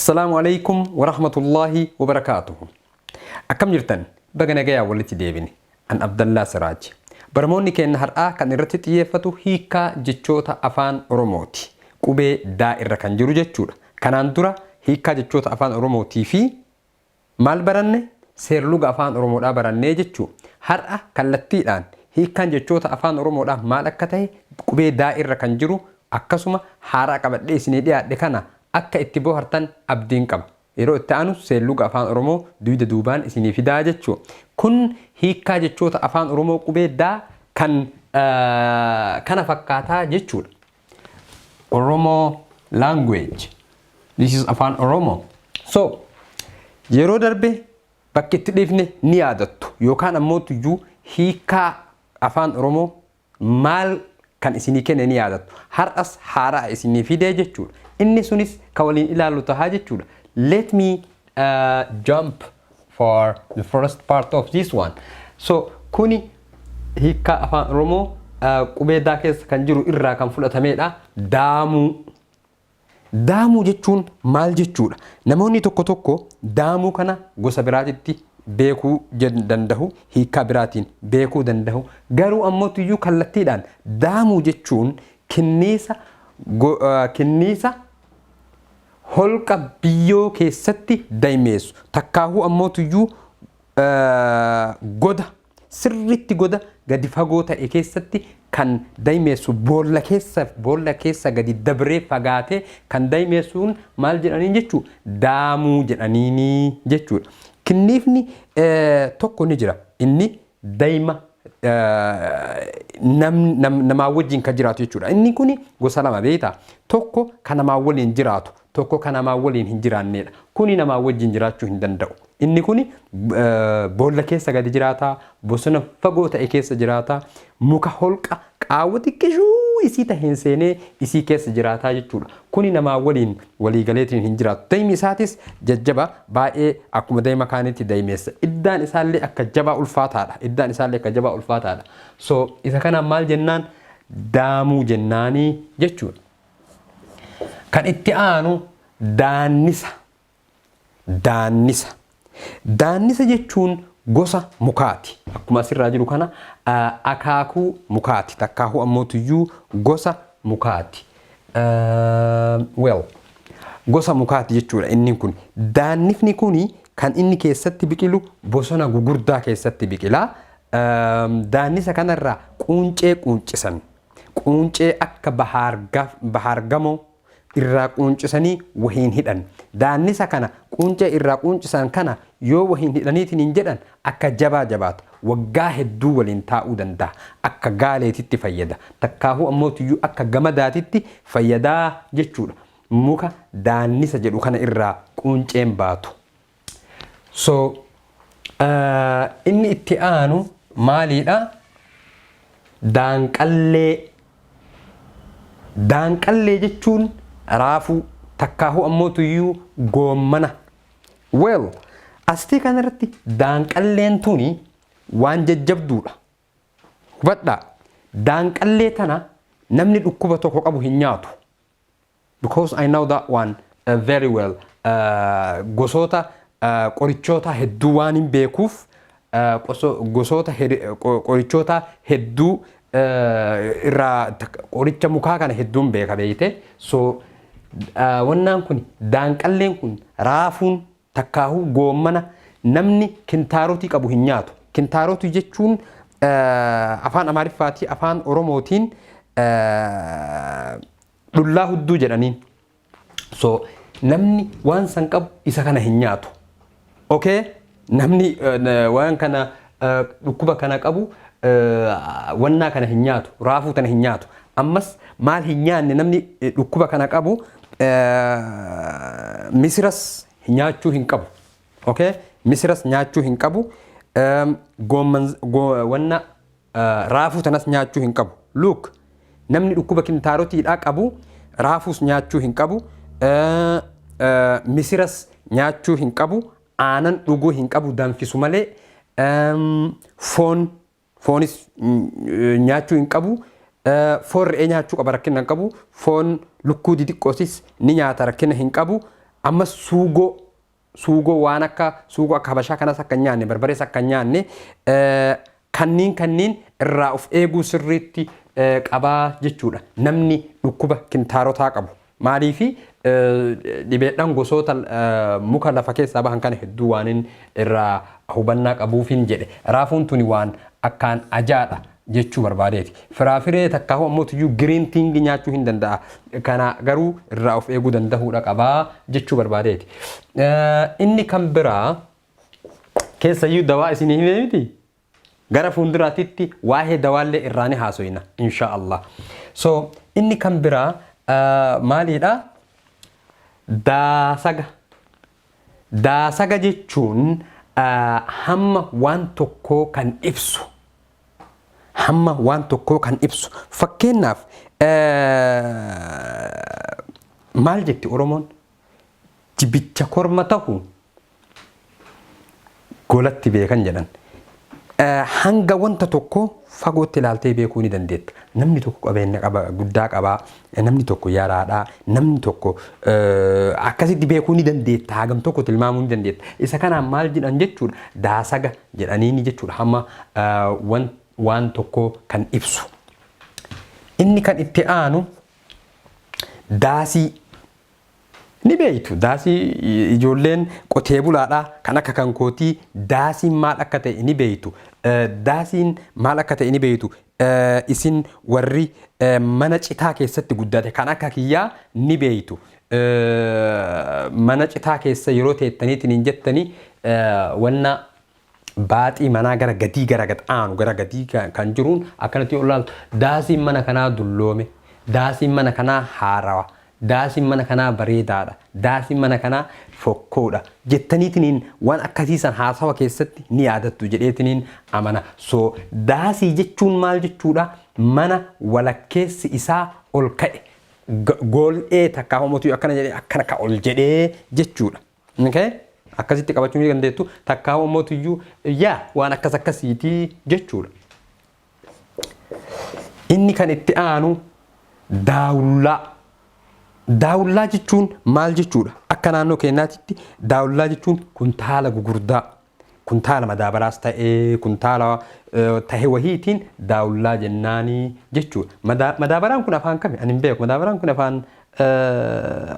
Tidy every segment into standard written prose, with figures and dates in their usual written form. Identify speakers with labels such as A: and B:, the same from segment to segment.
A: Assalaamu alaikum warahmatullaahi wabarakaatuhu. Akkam jirtan? Baga nagayaa walitti deebine. An Abdallaa Siraaj. Barmoonni keenya har'aa kan irratti xiyyeeffatu hiikkaa jechoota Afaan Oromooti. Qubee daa irra kan jiru jechuudha. Kanaan dura hiikkaa jechoota Afaan Oromootii fi maal baranne? Seerluga Afaan Oromoodhaa barannee jechuu. Har'a kallattiidhaan hiikkaan jechoota Afaan Oromoodhaa maal akka ta'e, qubee daa irra kan jiru akkasuma haaraa qabadhee isinii dhiyaadhe kana akka itti bohartan abdiin qaba. Yeroo itti aanu seerluga Afaan Oromoo duyda duubaan isinii fidaa jechuu. Kun hiikkaa jechoota Afaan Oromoo qubee daa kan kana fakkaataa jechuudha. Oromo language. This is Afaan Oromoo. So, yeroo darbe bakki itti dhiifne ni yaadattu yookaan ammoo tuyyuu hiikkaa Afaan Oromoo maal kan isinii kenne ni yaadattu. Har'as haaraa isinii fidee jechuudha. Inni sunis kan waliin ilaallu tahaa jechuudha. Let me jump for the first part of this one. So, kuni hiikkaa Afaan Oromoo qubee daa keessa kan jiru irraa kan fudhatamedha. Daamuu. Daamuu jechuun maal jechuudha? Namoonni tokko tokko daamuu kana gosa biraatitti beekuu danda'u, hiikkaa biraatiin beekuu danda'u. Garuu ammoo tuyyuu kallattiidhaan daamuu jechuun kinniisa holqa biyyoo keessatti daymeessu. Takkaahuu ammoo tuyyuu goda sirritti, goda gadi fagoo ta'e keessatti kan daymeessu, boolla keessa gadi dabree fagaatee kan daymeessuun maal jedhaniin jechuu? Daamuu jedhaniini jechuudha. Kinniifni tokko ni jira. Inni dayma namaa wajjin kan jiraatu jechuudha. Inni kuni gosa lama beektaa. Tokko kan namaa waliin jiraatu, tokko kan namaa waliin hin jiraannedha. Kuni namaa wajjin jiraachuu hin danda'u. Inni kuni boolla keessa gadi jiraata, bosona fagoo ta'e keessa jiraata, muka holqa qaawwa xiqqishuu isii taheen seenee isii keessa jiraataa jechuudha. Kuni namaa waliin waliigaleetiin hin jiraatu. Daymi isaatis jajjaba baay'ee, akkuma dayma kaanitti daymeessa. Iddaan isaallee akka jabaa ulfaataadha. Iddaan isaallee akka jabaa ulfaataadha. So isa kanaan maal jennaan? Daamuu jennaanii jechuudha. Kan itti aanu daannisa. Daannisa. Daannisa jechuun gosa mukaati. Akkuma asirraa jiru kana akaakuu mukaati. Takkaahuu ammootuyyuu gosa mukaati. Well, gosa mukaati jechuudha inni kun. Daannifni kuni kan inni keessatti biqilu bosona gugurdaa keessatti biqila. Daannisa kanarraa quuncee quuncisan. Quuncee akka bahaargamoo irraa quuncisanii wahiin hidhan. Daannisa kana quuncee irraa quuncisan kana yoo wahiin hidhaniitiin hin jedhan akka jabaa jabaata. Waggaa hedduu waliin taa'uu danda'a. Akka gaaleetitti fayyada. Takkaahuu ammootiyyuu akka gamadaatitti fayyadaa jechuudha. Muka daannisa jedhu kana irraa quunceen baatu. So inni itti aanu maaliidha? Daanqallee. Daanqallee jechuun raafuu, takkaahuu ammootuyyuu goommana. Well, astii kanarratti daanqalleen tuni waan jajjabduudha. Hubadhaa. Daanqallee tana namni dhukkuba tokko qabu hin nyaatu. Because I know that one very well. Gosoota qorichoota hedduu waan hin beekuuf, gosoota qorichoota hedduu irraa qoricha mukaa kana hedduun beeka beeyte. So wannaan kun, daanqalleen kun, raafuun takkaahuu goommana namni kintaarotii qabu hin nyaatu. Kintaarotii jechuun Afaan Amaariffaatii Afaan Oromootiin dhullaa hudduu jedhaniin. So namni waan san qabu isa kana hin nyaatu. Okay? Namni waan kana dhukkuba kana qabu wannaa kana hin nyaatu. Raafuu tana hin nyaatu. Ammas maal hin nyaanne namni dhukkuba kana qabu? Misiras nyaachuu hin qabu. Okay? Misiras nyaachuu hin qabu. Goomman wanna raafuu tanas nyaachuu hin qabu. Look, namni dhukkuba kintaarotiidhaa qabu raafuus nyaachuu hin qabu. Misiras nyaachuu hin qabu. Aanan dhuguu hin qabu danfisu malee. Foonis nyaachuu hin qabu. Foon re'ee nyaachuu qaba, rakkina hin qabu. Foon lukkuu xixiqqoosis ni nyaata, rakkina hin qabu. Ammas suugoo waan akka suugoo akka habashaa kanas akka hin nyaanne, barbarees akka hin nyaanne, kanniin irraa of eeguu sirriitti qabaa jechuudha. Namni dhukkuba kintaarotaa qabu. Maaliifi dhibeedhaan gosoota muka lafa keessaa bahan kana hedduu waan irraa hubannaa qabuufin jedhe. Raafuun tuni waan akkaan ajaadha jechuu barbaadeeti. Firaafiree takkaa ammoo tuyyuu green thing nyaachuu hin danda'a. Kana garuu irraa of eeguu danda'uudha qabaa jechuu barbaadeeti. Inni kan biraa keessayyuu dawaa isinii himee miti? Gara fuulduraatitti waa'ee dawaallee irraa ni haasoyna insha Allah. So inni kan biraa maaliidha? Daasaga. Daasaga jechuun hamma waan tokkoo kan ibsu. Hamma waan tokkoo kan ibsu. Fakkeenyaaf maal jetti Oromoon? Jibicha korma tahu golatti beekan jedhan. Hanga wanta tokko fagootti ilaaltee beekuu ni dandeetta. Namni tokko qabeenya qaba, guddaa qabaa, namni tokko yaraadhaa, namni tokko akkasitti beekuu ni dandeetta. Hagam tokko tilmaamuu ni dandeetta. Isa kanaan maal jedhan jechuudha? Daasaga jedhanii jechuudha. Hamma waan tokko kan ibsu. Inni kan itti aanu daasii. Ni beektu, daasii ijoolleen qotee bulaadhaa kan akka kan kootii daasiin maal akka ta'e ni beektu. Daasiin maal akka ta'e ni beektu. Isin warri mana citaa keessatti guddate kan akka kiyyaa ni beektu. Mana citaa keessa yeroo teettaniitiin hin jettanii wanna baaxii manaa gara gadii gara gad aanu gara gadii kan jiruun akkanatti yoo ilaaltu, daasiin mana kanaa dulloome, daasiin mana kanaa haarawa, daasiin mana kanaa bareedaadha, daasiin mana kanaa fokkoodha jettaniitiniin waan akkasiisan haasawa keessatti ni yaadattu jedheetiniin amana. So daasii jechuun maal jechuudha? Mana walakkeessi isaa ol ka'e, gool'ee takkaa homotu akkana jedhee akkana ka ol jedhee jechuudha. Okay? Akkasitti qabachuu ni dandeettu. Takkaa homotuyyuu yaa waan akkas akkasiitii jechuudha. Inni kan itti aanu daawullaa. Daawullaa jechuun maal jechuudha? Akka naannoo keenyaatti daawullaa jechuun kuntaala gugurdaa. Kuntaala madaabaraas ta'ee kuntaala ta'e wahiitiin daawullaa jennaanii jechuudha. Madaabaraan kun afaan kami? Ani hin beeku. Madaabaraan kun afaan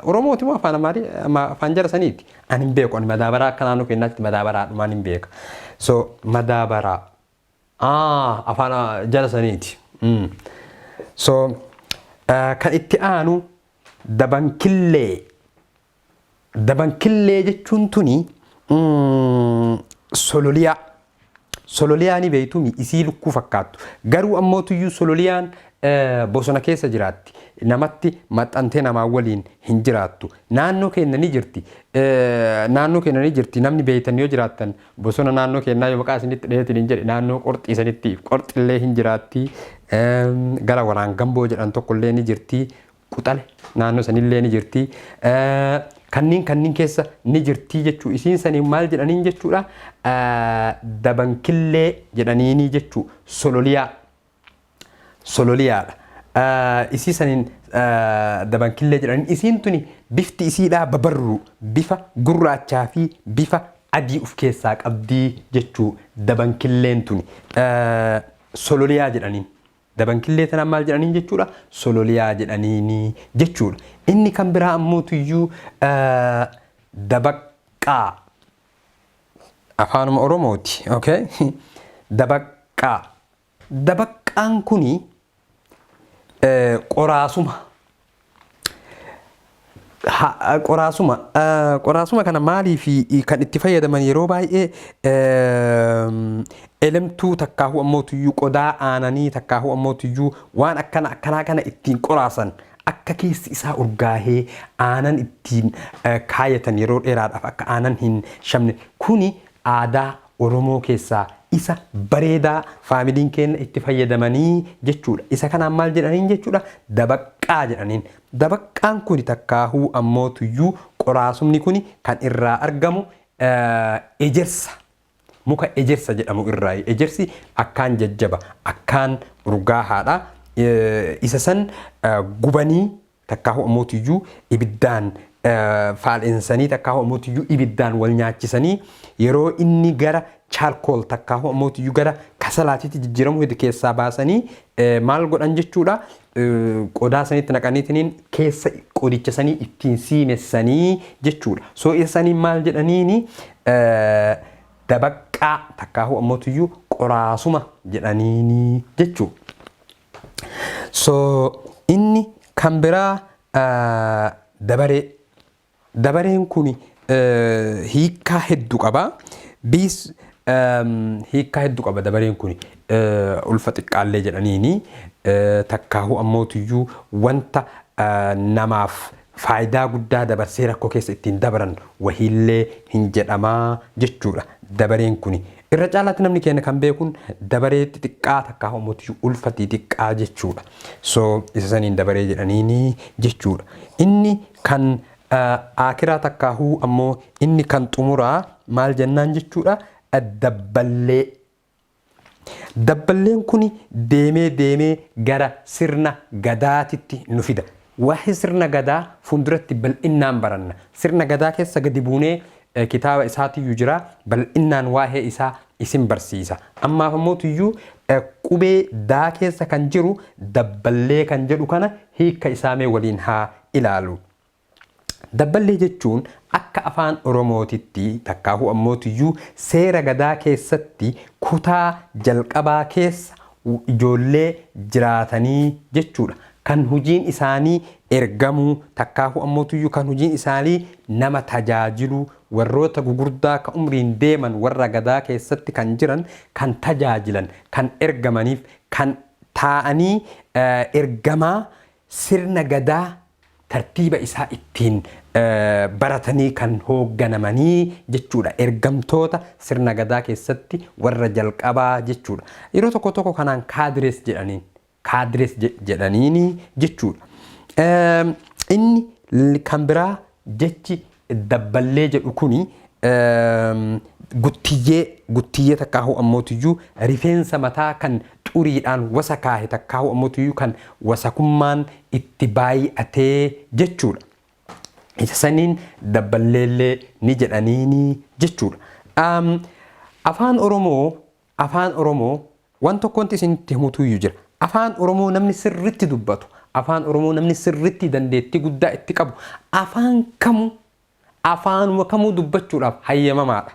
A: Oromooti moo afaan Amaarii afaan jara saniiti? Ani hin beeku. Ani madaabaraa akka naannoo keenyaatti madaabaraadhumaan hin beeka. So madaabaraa. Afaan jara saniiti. So kan itti aanu dabankillee. Dabankillee jechuun tuni sololiyaa. Sololiyaa ni beeytumi, isii lukkuu fakkaattu. Garuu ammoo tuyyuu sololiyaan bosona keessa jiraatti. Namatti maxxantee namaa waliin hin jiraattu. Naannoo keenya ni jirti. Naannoo keenya ni jirti. Namni beeytan yoo jiraattan, bosona naannoo keenyaa yoo maqaa isinitti dheetiin hin jedhe, naannoo qorxii sanitti qorxillee hin jiraatti. Gara waraan gamboo jedhan tokkollee ni jirti. Quxale naannoo sanillee ni jirti. Kanneen keessa ni jirti jechuu. Isiin sanii maal jedhaniin jechuudha? Dabankillee jedhaniini jechuu. Sololiyaa. Sololiyaadha. Isii saniin dabankillee jedhaniin. Isiin tuni bifti isiidhaa babarruu, bifa gurraachaa fi bifa adii of keessaa qabdii jechuu dabankilleen tuni. Sololiyaa jedhaniin. Dabankillee tanaan maal jedhaniin jechuudha? Sololiyaa jedhaniini jechuudha. Inni kan biraa ammoo tuyyuu dabaqqaa. Afaanuma Oromooti. Okay? Dabaqqaa. Dabaqqaan kuni qoraasuma. Qoraasuma. Qoraasuma kana maaliif kan itti fayyadaman? Yeroo baay'ee elemtuu takkaahuu ammoo tuyyuu qodaa aananii takkaahuu ammoo tuyyuu waan akkana akkanaa kana ittiin qoraasan, akka keessi isaa urgaahee aanan ittiin kaayatan, yeroo dheeraadhaaf akka aanan hin shamne. Kuni aadaa Oromoo keessaa isa bareedaa faamiliin keenya itti fayyadamanii jechuudha. Isa kanaan maal jedhaniin jechuudha? Dabaqqaa jedhaniin. Dabaqqaan kuni takkaahuu ammoo tuyyuu qoraasumni kuni kan irraa argamu ejersa. Muka ejersa jedhamu irraa. Ejersi akkaan jajjaba, akkaan urgaahaadha. Isa san gubanii takkaahuu ammoo tuyyuu ibiddaan faal'eensanii takkaa ammoo ibiddaan wal nyaachisanii, yeroo inni gara charcoal takkaa ammoo gara kasalaatiitti jijjiiramu hiddi keessaa baasanii maal godhan jechuudha? Qodaa sanitti naqaniitiin keessa qodicha sanii ittiin siimessanii jechuudha. So isa sanii maal jedhaniini? Dabaqqaa takkaa ammoo qoraasuma jedhaniini jechuudha. So inni kan biraa dabaree. Dabareen kun hiikkaa hedduu qaba. Biis hiikkaa hedduu qaba dabareen kun. Ulfa xiqqaallee jedhaniini, takkaahu ammootiyyuu wanta namaaf faayidaa guddaa dabarsee rakkoo keessa ittiin dabaran wahiillee hin jedhamaa jechuudha dabareen kuni. Irra caalaatti namni keenya kan beekun dabaree xixiqqaa takkaa ammootiyyuu ulfa xixiqqaa jechuudha. So isa saniin dabaree jedhaniini jechuudha. Inni kan akiraa takkaahuu ammoo inni kan xumuraa maal jennaan jechuudha? Dabballee. Dabballeen kun deemee deemee gara sirna gadaatitti nu fida. Waa'ee sirna gadaa fuulduratti bal'innaan baranna. Sirna gadaa keessa gadi buunee kitaaba isaatiyyuu jira. Bal'innaan waa'ee isaa isin barsiisa. Ammaaf ammootiyyuu qubee daa keessa kan jiru dabballee kan jedhu kana hiika isaa mee waliin haa ilaalu. Dabballee jechuun akka afaan Oromootitti takkaahuu ammootiyyuu seera gadaa keessatti kutaa jalqabaa keessa ijoollee jiraatanii jechuudha. Kan hojiin isaanii ergamuu takkaahuu ammootiyyuu kan hojiin isaanii nama tajaajilu, warroota gugurdaa ka umriin deeman, warra gadaa keessatti kan jiran kan tajaajilan, kan ergamaniif kan taa'anii ergamaa sirna gadaa tartiiba isaa ittiin baratanii kan hoogganamanii jechuudha. Ergamtoota sirna gadaa keessatti warra jalqabaa jechuudha. Yeroo tokko tokko kanaan kaadirees jedhaniin, kaadirees jedhaniini jechuudha. Inni kan biraa jechi dabballee jedhu kuni guttiyyee, guttiyyee takkaahu ammootiyyuu rifeensa mataa kan xuriidhaan wasakaahe takkaahu ammootiyyuu kan wasakummaan itti baay'atee jechuudha. Isa saniin dabballeellee ni jedhaniini jechuudha. Afaan Oromoo, afaan Oromoo waan tokko wanti isinitti himutuyyuu jira. Afaan Oromoo namni sirritti dubbatu, afaan Oromoo namni sirritti dandeettii guddaa itti qabu, afaan kamuu, afaanuma kamuu dubbachuudhaaf hayyamamaadha.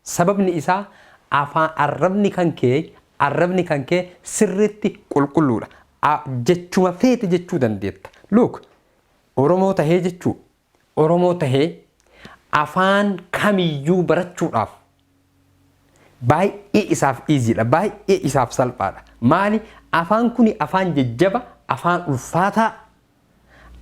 A: Sababni isaa afaan arrabni kan kee sirritti qulqulluudha. Jechuma feete jechuu dandeetta. Look, Oromoo tahee jechuu, Oromoo tahee afaan kamiyyuu barachuudhaaf baay'ee isaaf easy dha, baay'ee isaaf salphaadha. Maali? Afaan kuni afaan jajjaba, afaan ulfaataa,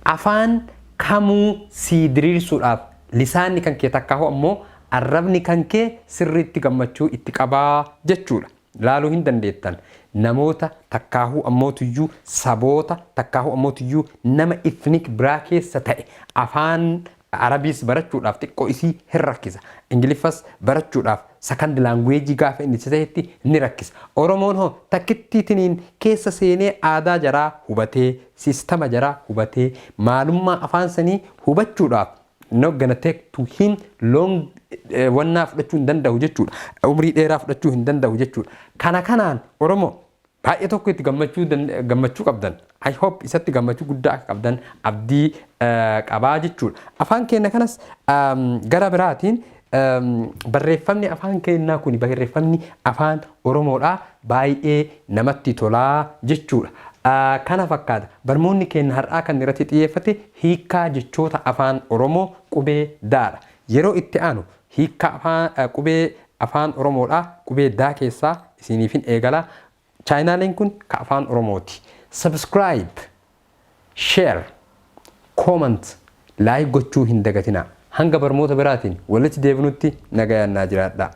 A: afaan kamuu sii diriirsuudhaaf lisaanni kan kee takkaahu ammoo arrabni kan kee sirriitti gammachuu itti qabaa jechuudha. Laaluu hin dandeettan. Namoota takkaahuu ammootiyyuu saboota takkaahuu ammootiyyuu nama ethnic biraa keessa ta'e afaan Arabiis barachuudhaaf xiqqoo isii hin rakkisa. Ingiliffas barachuudhaaf second language gaafa inni ta'etti ni rakkisa. Oromoon hoo takkittiitiniin keessa seenee aadaa jaraa hubatee, system jaraa hubatee, maalummaa afaan sanii hubachuudhaaf not gonna take to him long, wannaa fudhachuu hin danda'u jechuudha. Umrii dheeraa fudhachuu hin danda'u jechuudha. Kana kanaan Oromoo baay'ee tokko itti gammachuu qabdan. I hope isatti gammachuu guddaa akka qabdan abdii qabaa jechuudha. Afaan keenya kanas gara biraatiin barreeffamni afaan keenyaa kun, barreeffamni afaan Oromoodhaa baay'ee namatti tolaa jechuudha. Kana fakkaata. Barmoonni keenya har'aa kan irratti xiyyeeffate hiikkaa jechoota afaan Oromoo qubee daadha. Yeroo itti aanu hiikkaa afaan qubee afaan Oromoodhaa qubee daa keessaa isiniifin eegala. Chaayinaaleen kun ka afaan Oromooti. Subscribe, share, comment, like gochuu hin dagatinaa. Hanga barmoota biraatiin walitti deebinutti nagayaan naa jiraadhaa.